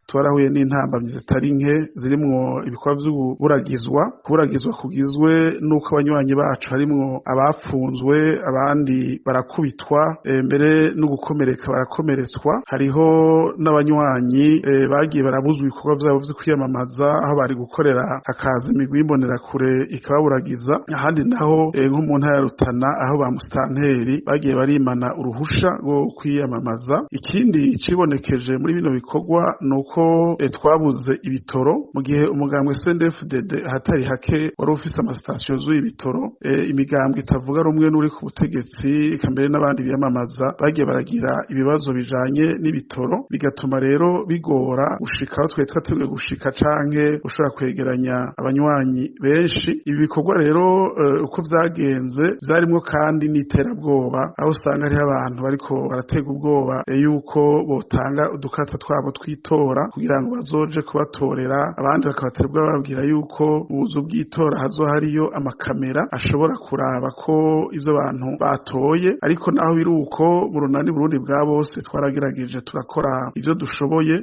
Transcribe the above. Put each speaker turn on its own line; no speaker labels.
Twarahuye n'intambamyi zitari nke, zirimwo ibikorwa vy'uburagizwa, kuburagizwa kugizwe n'uko abanywanyi bacu harimwo abapfunzwe, abandi barakubitwa, mbere no gukomereka barakomeretswa. Hariho n'abanywanyi bagiye barabuzwa ibikorwa vyabo vyo kwiyamamaza, aho bari gukorera hakaza imigwi y'imbonerakure ikababuragiza. Ahandi naho, nko mu ntara ya Rutana, aho ba musitanteri bagiye barimana uruhusha rwo kwiyamamaza. Ikindi cibonekeje muri bino bikorwa nuko twabuze ibitoro, mu gihe umugambwe CNDD-FDD ahatari hake wari ufise amasitasiyo yuzuye ibitoro. Imigambwe itavuga rumwe n'uri ku butegetsi, eka mbere n'abandi biyamamaza, bagiye baragira ibibazo bijanye n'ibitoro, bigatuma rero bigora gushika aho twari twateguye gushika canke ushobora kwegeranya abanywanyi benshi. Ibi bikorwa rero, uko vyagenze, vyarimwo kandi n'iterabwoba, aho usanga hariho abantu bariko baratega ubwoba yuko botanga udukarata twabo twitora kugira ngo bazoje kubatorera, abandi bakabatera ubwoba bababwira yuko mu buzu bw'itora hazo hariyo amakamera ashobora kuraba ko ivyo abantu batoye. Ariko naho biri uko, mu Runani Burundi bwa bose twaragerageje, turakora ivyo dushoboye.